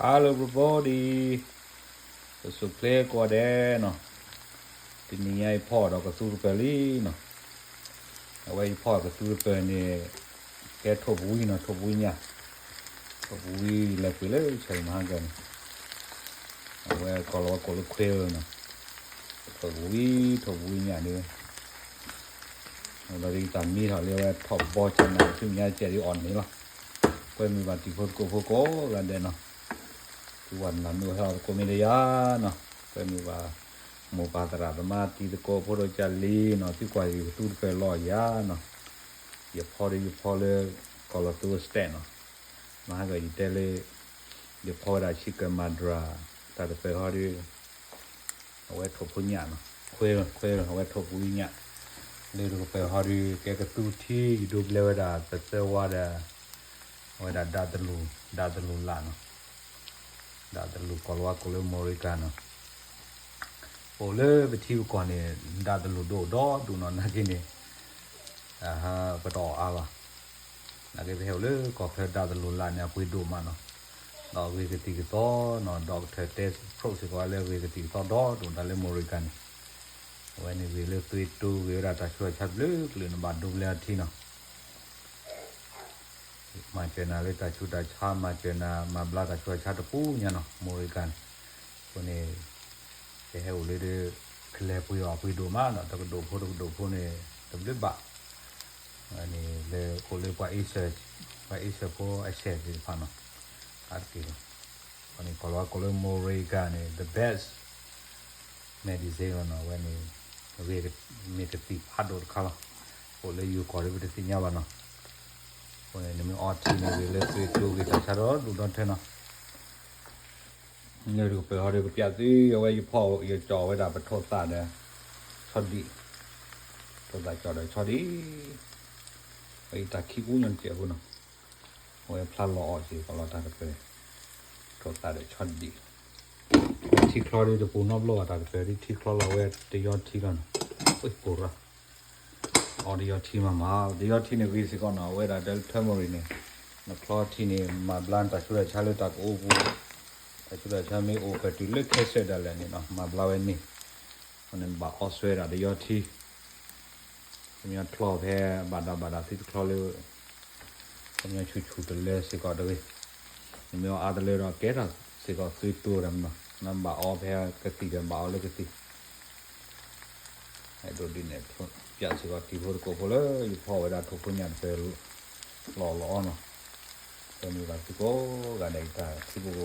Hello everybody, ပစူၢ်ချ့ကိးဂၤဒဲးနီၤ, တနံၤညါယဖီၣ်ဒီးကသူတပၢၤလံနီၤ, အဝဲယဖီၣ်ကသူတပၢၤန့ၣ် ကဲထိၣ်ပဝံနီၤ, ထိၣ်ပဝံညၣ်, ထိၣ်ပဝံလဲၤပှ့ၤလၢဆဲးမဟါကၢန့ၣ်, အဝဲကိးလီၤဝဲကိးလၢခွ့လီၤနီၤ, ထိၣ်ပဝံ, ထိၣ်ပဝံညၣ်န့ၣ် ဒီးဒ်တၢ်မံထီၣ်လၢအဝဲထီၣ်ဘီကနၣ်ဆူမဲာ်ညါကဲဒ်အီၣ်န့ၣ်လီၤ. ကွဲမုာ်ဘၣ်တံၤဖိသကိးဖိကိးဂၤဒဲးနီၤ, သုဝဲနၤနုာ်ဟဲအီၤသကိးမ့ၢ်တယၤနီၤ, ကွဲမုာ်ဘၣ်မိၢ်ပၢ်သရၣ်သမါတံၤသကိးဖိဒီးကၢ်လံနီၤ, သုကွၢ်ယကသူတပၢၤလီၤယၤနီၤ, ယဖီဒီးယဖီလၢ ကိးလီၤသူ stack နီၤ, မဟါကၢယတဲလၢ ယဖီဝဲဒၣ်ဆံကၢၢ်မၤဒြၣ် တၢ်တပၢၤဟီဒီး အဝဲထိၣ်ဖိညၣ်နီၤ, ခွဲခွဲအဝဲထိၣ်ပဝံညၣ်, လၢတကပၢၤဟီဒီး ကဲကသူထံ ယဒိဘျဲဝဲဒၣ်ပသၢဝါဒီး အဝဲဒၣ်ဒၣ်တလူၢ်, ဒၣ်တလူၢ်လၣ်နီၤ, ဒၣ်တလူၢ်ကိးလီၤဝဲကိးလၢ Morica နီၤ, အိၣ်လၢပထံပကီၢ်န့ၣ် ဒၣ်တလူၢ်ဒိၣ်ဒီဒူၣ်နီၤ, နာ်က့န့ၣ် ပတအီၣ်အါဘၣ်, နာ်က့ပဟဲအိၣ်လၢကီၢ်ချၢ ဒၣ်တလူၢ်လၣ်န့ၣ် အပှ့ၤဒိၣ်မးနီၤ, ဒီးအဂ့ၤကသံၣ်ကသီနီၤ, ဒီးကထၢၣ်တဲ approach စ့ၢ်ကီးဝဲလၢအဂ့ၤကသံၣ်ကသီဒီဒူၣ်တၢ်လၢ Morica န့ၣ်, အဝဲန့ၣ်ဂ့ၤလၢသွံၣ်တိၢ်ဂ့ၤဝဲဒၣ်တၢ်ဆူးတၢ်ဆါတဘျုးကလုာ်န့ၣ် ဘၣ်ဒိဘျဲအီၤထံနီၤ မၤစၢၤနၤလၢတၢ်ဆူးတၢ်ဆါ, မၤစၢၤနၤ မၤဘျါတၢ်ဆူးတၢ်ဆါတပူၤညါနီၤ, Morica န့ၣ်, အဃိန့ၣ် ကဟဲအိၣ်လၢ ကလဲၤပှ့ၤအီၣ်ပှ့ၤဒိၣ်မးနီၤ, တကဒိၣ်ဖိတကဒိၣ်ဖိန့ၣ် တဘျုးဘၣ်, အဝဲန့ၣ်လၢအိၣ်လၢပှၤ Asia, ပှၤ Asia ဖိအစဲးသ့ၣ်တဖၣ်နီၤ, အါတက့ၢ်လီၤ, အဃိန့ၣ် ကိးလီၤဝဲကိးလၢ Morica န့ၣ် the best medicine လီၤနီၤ, အဝဲန့ၣ် မ့ၢ်ကသံၣ်ဖးဒိၣ်တခါလီၤ, အိၣ်လၢယိၤကီၢ်ဒီးပတသ့ၣ်ညါဘၣ်နီၤ, အဃိန့ၣ် နမ့ၢ်အီထံန့ၣ်ဂ့ၤလၢသွံၣ်တိၢ်ဂ့ၤတၢ်ဆါဒီဒူၣ်ဒီထၢနီၤ လၢတကပၢၤဟီဒီးကပျးသု အဝဲယဖီၣ်ယကၠီၣ်ဝဲဒၣ်ပထိၣ်သၣ်ဒီး ဆီဒံၣ်, ထိၣ်သၣ်ကၠီၣ်ဒီးဆီဒံၣ်, အဝဲအံၤတၢ်ခံအူညီတစဲးဖိနီၤ, အဝဲဖျါလီၤအီၣ်က့ၤကီးလီၤတၢ်တပၢၤ, ထိၣ်သၣ်ဒီးဆီဒံၣ်, ထံချီဒီးတပူၤနီတဘျီဘၣ် တၢ်တပၢၤဒ်ထံချီလီၤဝဲတယီထံလီၤနီၤ, အိၣ်ကိၢ်ရၣ် အီၣ်တယီထံမးမး တယီထံန့ၣ်ဂ့ၤစ့ၢ်ကီးနီၤ, အဝဲဒၣ်တဲလၢ turmeric န့ၣ်, နချီထံန့ၣ် မၤဘျါတၢ်ဆူးတၢ်ဆါလၢတၢ်ကအိပူၤ, တၢ်ဆူးတၢ်ဆါမ့ၢ်အိၣ်ပတုၤလၢခဲစဲးဒၣ်လဲာ်န့ၣ်နီၤ မၤဘျါဝဲန့ၣ်, အဃိန့ၣ်နဘၣ်အီစဲဒၣ်တယီထံ, ခီပညီချီဖဲဘၣ်ဒၣ်ဘၣ်ဒၣ်သုတချီလၢ ခီပညီဆူၣ်ဆူၣ်တလၢစ့ၢ်ကီးတဂ့ၤ, နမ့ၢ်အီအါတလၢဒီးကဲထီၣ်စ့ၢ်ကီးသွံၣ်တိၢ်တၢ်မနီၤ, နဘၣ်အီဖဲကသံၣ်ဒီးဘၣ်အီလၢကသံၣ် အဲၣ်ဒိးဒ်န့ၣ် ပျးစ့ၢ်ကီးတံၤဖိသကိးဖိလၢယဖီၣ်ဝဲဒၣ်ထိၣ်ဖိညၣ်တပၢၤ လီၤလီၤအီနီၤ, ကွဲမုာ်ဘၣ်သုကိးဂၤဒဲး ယတၢ်ထံဖိကီ